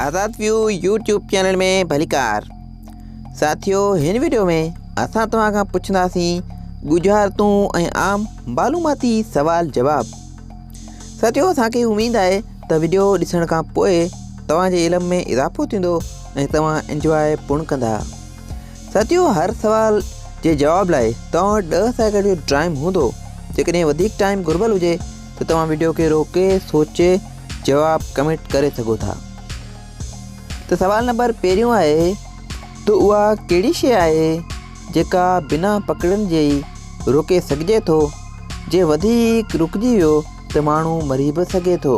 آزاد ويو YouTube channel ۾ ڀليڪار ساٿيو هن وڊيو ۾ اسان توهان کان پڇنداسين ڳجهارتون ۽ عام معلوماتي سوال جواب ساٿيو اسان کي اميد آهي ته وڊيو ڏسڻ کان پوء توهان جي علم ۾ اضافو ٿيندو ۽ توهان انجواء پڻ ڪندا ساٿيو هر سوال جي جواب لاء توهان وٽ 10 سيڪنڊ جو ٽائيم هوندو جيڪڏهن وڌيڪ ٽائيم گهربل هجي ته توهان وڊيو کي روڪي سوچي جواب ڪمينٽ ڪري سگهو ٿا. ته سوال نمبر پهريون آهي ته اها ڪهڙي شيء آهي جيڪا بنا پڪڙڻ جي ئي روڪي سگهجي ٿو جي وڌيڪ رڪجي ويو ته ماڻهو مري به سگهي ٿو.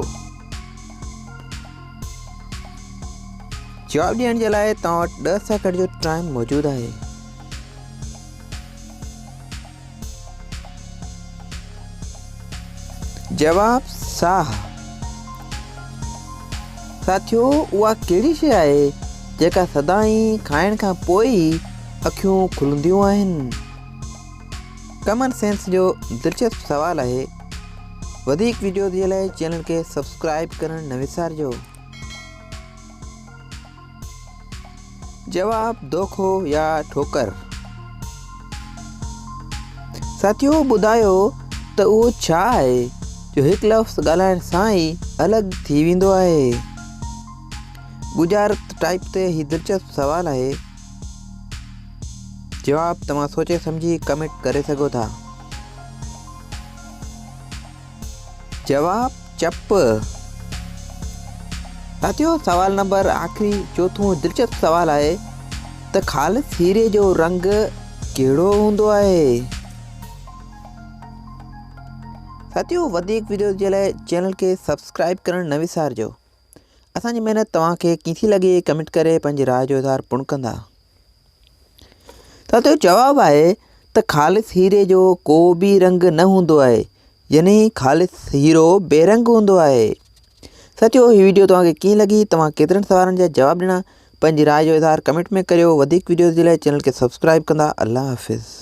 جواب ڏيڻ جي لاء توهان وٽ 10 سيڪنڊ جو ٽائيم موجود آهي. جواب، ساهه. ساٿيو اها ڪهڙي شيء آهي جيڪا سدائين کائڻ کان پوء ئي اکيون کلنديون آهن؟ ڪامن سينس جو دلچسپ سوال آهي. وڌيڪ وڊيوز جي لاء چينل کي سبسڪرائب ڪرڻ نه وسارجو. جواب، دوکو يا ٺوڪر. ساٿيو ٻڌايو ته اهو ڇا آهي جو هڪ لفظ ڳالهائڻ سان ئي الڳ ٿي ويندو آهي؟ ڳجهارت ٽائيپ تي هي دلچسپ سوال آهي. جواب توهان سوچي سمجهي ڪمينٽ ڪري سگهو ٿا. جواب، چپ. ساٿيو سوال نمبر آخري چوٿون دلچسپ سوال آهي ته خالص هيري جو رنگ ڪهڙو هوندو آهي؟ ساٿيو وڌيڪ وڊيوز جي لاء چينل کي سبسڪرائب ڪرڻ نه وسارجو. اسان جي محنت توهان کي ڪيئن ٿي لڳي ڪمينٽ ڪري پنهنجي راء جو اظهار پڻ ڪندا. ساٿيو جواب آهي ته خالص هيري جو ڪو به رنگ نه هوندو آهي يعني خالص هيرو بي رنگ هوندو آهي. ساٿيو هي ويڊيو توهان کي ڪيئن لڳي توهان ڪيترن سوالن جا جواب ڏنا پنهنجي راء جو اظهار ڪمينٽ ۾ ڪريو وڌيڪ ويڊيوز جي لاء چينل کي سبسڪرائب ڪندا الله حافظ.